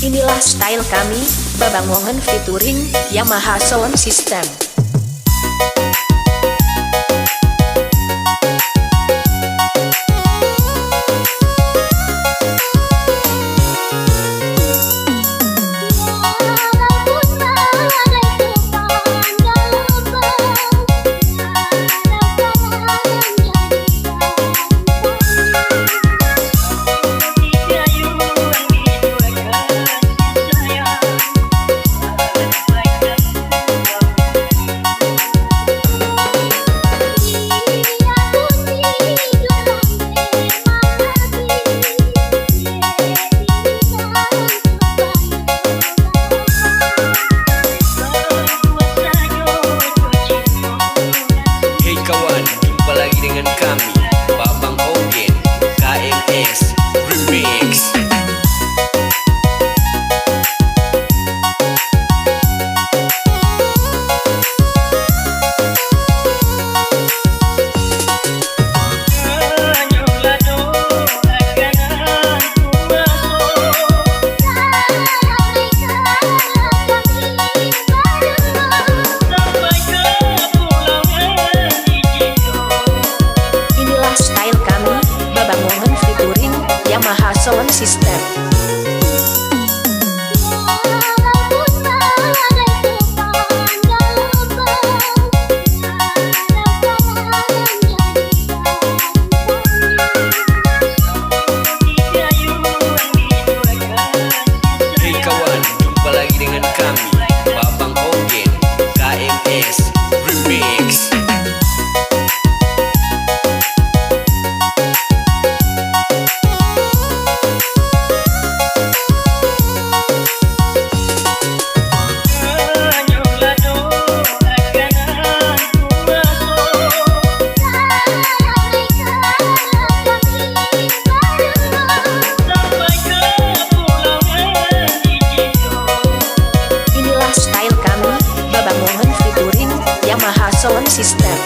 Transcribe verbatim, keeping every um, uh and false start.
Inilah style kami, Babangongan featuring Yamaha Sound System. Hei kawan, jumpa lagi dengan kami, Babang Ogen, K M S Remix. Inilah style kami, Babangongan featuring Yamaha Sound System. Hei kawan, jumpa lagi dengan kami, Babang Ogen, K M S Remix. Inilah style kami, Babangongan featuring Yamaha Sound System.